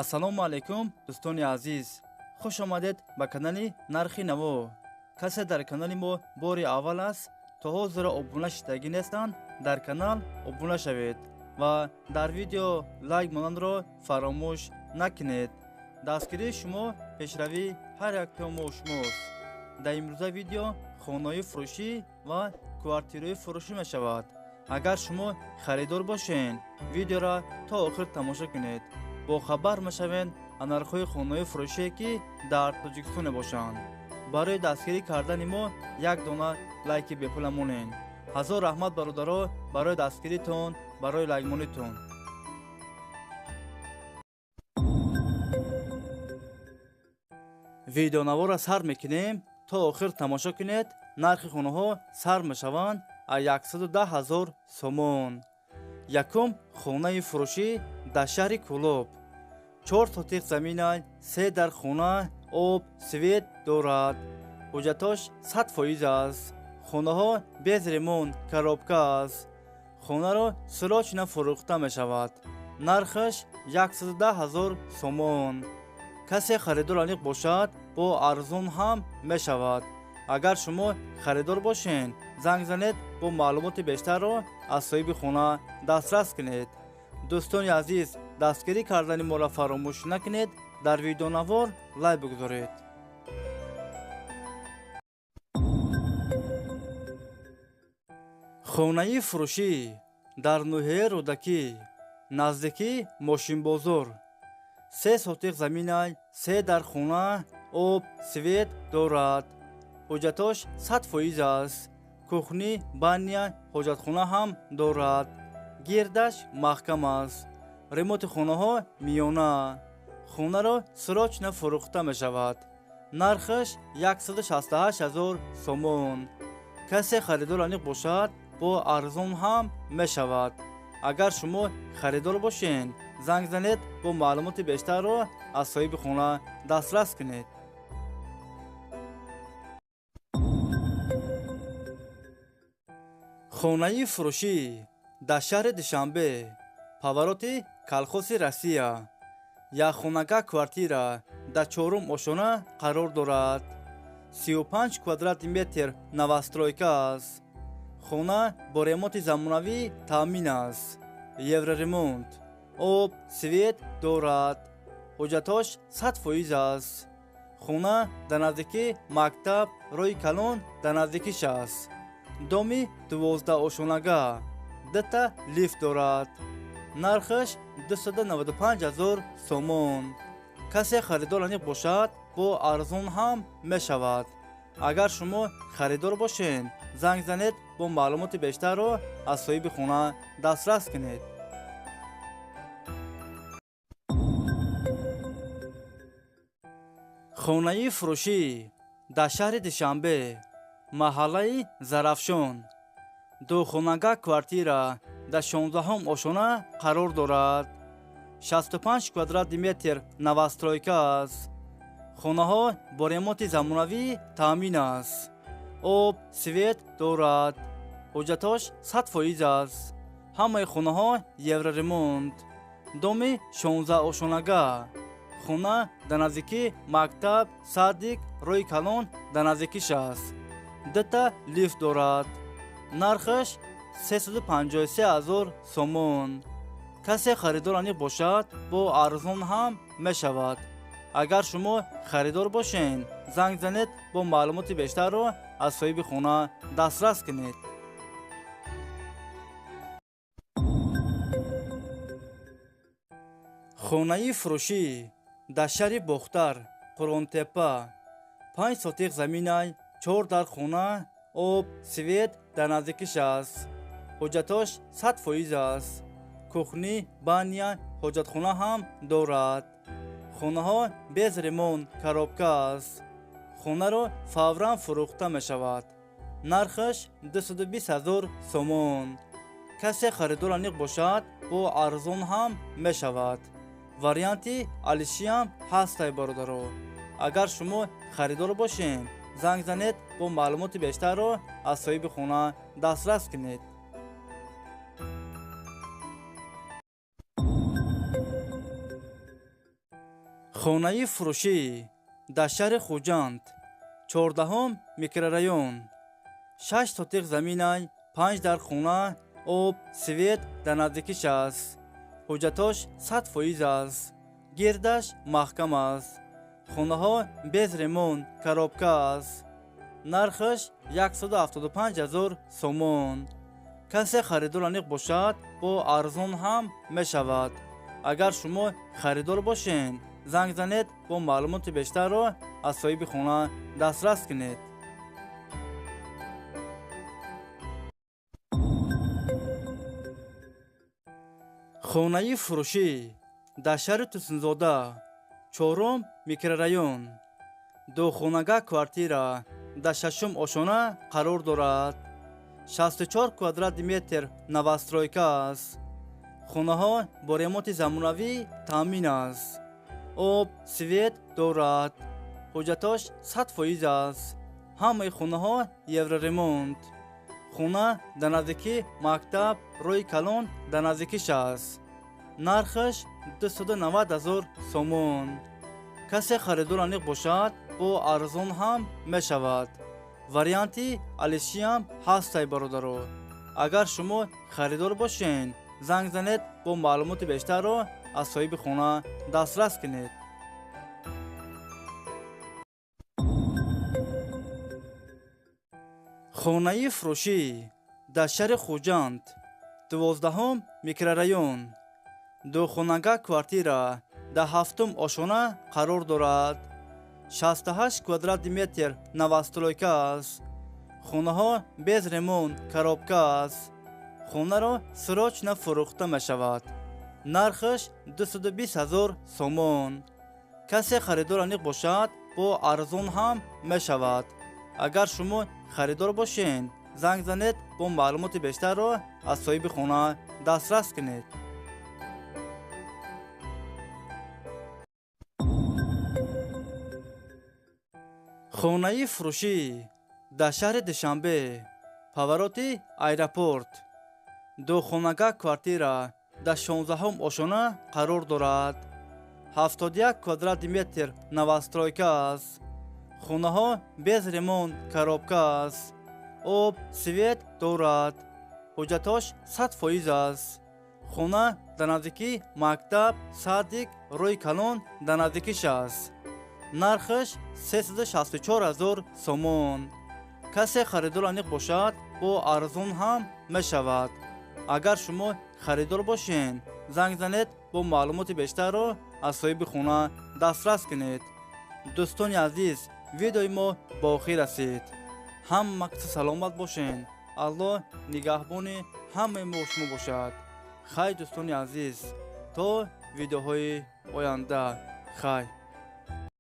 Ассалому алайкум, дӯстони азиз, хуш омадед ба канали Нархи Наво. Касе дар канали мо бори аввал аст, то ҳозира обуна шидагӣ нестанд, дар канал обуна шавед ва дар видео лайк монандро фаромӯш накунед. Дастгирии шумо пешравии ҳар яктои мо шумост. Дар имрӯза видео хонаҳои фурӯшӣ ва квартираҳои фурӯшӣ мешавад. Агар шумо харидор бошед, видеоро то охир тамошо кунед, бохабар мешавед аз нархҳои хонаҳои фурӯшие, ки дар Тоҷикистон мебошанд. Барои дастгирӣ кардани мо як дона лайки бепула монед. Ҳазор раҳмат, бародаро, барои дастгиритон, барои лайкмонитон. Видеонаворро сар мекунем, то охир тамошо кунед. Нархи хонаҳо сар мешаванд аз 110 ҳазор сомон. Якум хонаи фурӯшӣ дар шаҳри Кӯлоб, 4 сотиқ замина, се дар хона, об, свет дорад. Ҳуҷҷатош 100% аст. Хонаҳо без ремонт, коробка аст. Хонаро срочно фурӯхта мешавад. Нархаш 110 ҳазор сомон. Касе харидор аниқ бошад, бо арзон ҳам мешавад. Агар шумо харидор бошед, занг занед, бо маълумоти бештарро аз соҳиби хона дастрас кунед. Дӯстони азиз, дастгирӣ кардани моро фаромӯш накунед, дар видеонавор лайк бигузоред. Хонаи фурӯшӣ дар ноҳияи Рӯдакӣ, наздикии мошинбозор, се сотиқ замина, се дар хона, об, свет дорад. Ҳуҷҷатош 100% аст. Кухни, баня, ҳоҷатхона ҳам дорад. Гирдаш маҳкам аст. Ремонти хонаҳо миёна. Хонаро срочно фурӯхта мешавад. Нархаш 168 ҳазор сомон. Касе харидор аниқ бошад, бо арзон ҳам мешавад. Агар шумо харидор бошед, занг занед, бо маълумоти бештарро аз соҳиби хона дастрас кунед. Хонаи фурӯшӣ дар шаҳри Душанбе, повороти колхози Россия, якхонага квартира дар чорум ошона қарор дорад. 35 квадрати метр, новостройка аст. Хона бо ремонти замонавӣ таъмин аст, евроремонт, об, свет дорад. Ҳуҷҷатош 100% аст. Хона дар наздикии мактаб, роҳи калон дар наздикиш аст. Доми 12 ошонага, дута лифт дорад. Нархаш 295 ҳазор сомон. Касе харидор аниқ бошад, бо арзон ҳам мешавад. Агар шумо харидор бошед, занг занед, бо маълумоти бештарро аз соҳиби хона дастрас кунед. Хонаи фурӯшӣ дар шаҳри Душанбе, маҳаллаи Зарафшон, духонага квартира дар 16-ҳум ошона қарор дорад. 65 квадрати метр, новостройка аст. Хонаҳо бо ремонти замонавӣ таъмин аст. Об, свет дорад. Ҳуҷҷатош 100% аст. Ҳамаи хонаҳо евроремонт. Доми 16 ошонага. Хона дар наздикии мактаб, садик, роҳи калон дар наздикиш аст. Дута лифт дорад. Нархаш 353 ҳазор сомон. Касе харидор аниқ бошад, бо арзон ҳам мешавад. Агар шумо харидор бошед, занг занед, бо маълумоти бештарро аз соҳиби хона дастрас кунед. Хонаи фурӯшӣ дар шаҳри Бохтар, Қурғонтеппа, 5 сотиқ замина, чор дар хона, об, свет дар наздикиш аст. Ҳуҷҷатош 100% аст. Кухни, баня, ҳоҷатхона ҳам дорад. Хонаҳо без ремонт, коробка аст. Хонаро фавран фурӯхта мешавад. Нархаш 220 ҳазор сомон. Касе харидор аниқ бошад, бо арзон ҳам мешавад. Варианти алишиам ҳастай, бародаро. Агар шумо харидор бошед, занг занед, бо маълумоти бештарро аз соҳиби хона дастрас кунед. Хонаи фурӯшӣ дар шаҳри Хуҷанд, 14 микрорайон, 6 сотиқ заминай, 5 дар хона, об, свет дар наздикиш аст. Ҳуҷҷатош 100% аст. Гирдаш маҳкам аст. Хонаҳо без ремонт, коробка аст. Нархаш 175 000 сомон. Касе харидор аниқ бошад, бо арзон ҳам мешавад. Агар шумо харидор бошед, занг занед, бо маълумоти бештарро аз соҳиби хона дастрас кунед. Хонаи фурӯшӣ дар шаҳри Тусунзода, 4 микрорайон, духонага квартира дар 6 ошона қарор дорад. 64 квадрати метр новостройка аст. Хонаҳо бо ремонти замонавӣ таъмин аст. Об, свет дорад. Ҳуҷҷатош 100% аст. Ҳамаи хонаҳо евроремонт. Хона дар наздикӣ мактаб, роҳи калон дар наздикиш аст. Нархаш 290 000 сомон. Касе харидор аниқ бошад, бо арзон ҳам мешавад. Варианти алишиам ҳастай, бародаро. Агар шумо харидор бошед, занг занед, бо маълумоти бештарро аз соҳиби хона дастрас кунед. Хонаи фурӯшӣ дар шаҳри Хуҷанд, 12 микрорайон, духонага квартира дар 7 ошона қарор дорад. 68 квадрати метр новостройка аст. Хонаҳо без ремонт, коробка аст. Хонаро срочно фурӯхта мешавад. Нархаш 220 000 сомон. Касе харидор аниқ бошад, бо арзон ҳам мешавад. Агар шумо харидор бошед, занг занед, бо маълумоти бештарро аз соҳиби хона дастрас кунед. Хонаи фурӯшӣ дар шаҳри Душанбе, повороти аэропорт, духонага квартира дар 16 ошона қарор дорад. 71 квадрати метр новостройка аст. Хонаҳо без ремонт, коробка аст. Об, свет дорад. Ҳуҷҷатош 100% аст. Хона дар наздикӣ мактаб, садик, роҳи калон дар наздикиш аст. Нархаш 364 000 сомон. Касе харидор аниқ бошад, бо арзон ҳам мешавад. Агар шумо харидор бошед, занг занед, бо маълумоти бештарро аз соҳиби хона дастрас кунед. Дӯстони азиз, видеои мо ба охир расид. Ҳама каса саломат бошед. Аллоҳ нигаҳбони ҳамаи мо шумо бошад. Хай, дӯстони азиз, то видеоҳои оянда. Хай.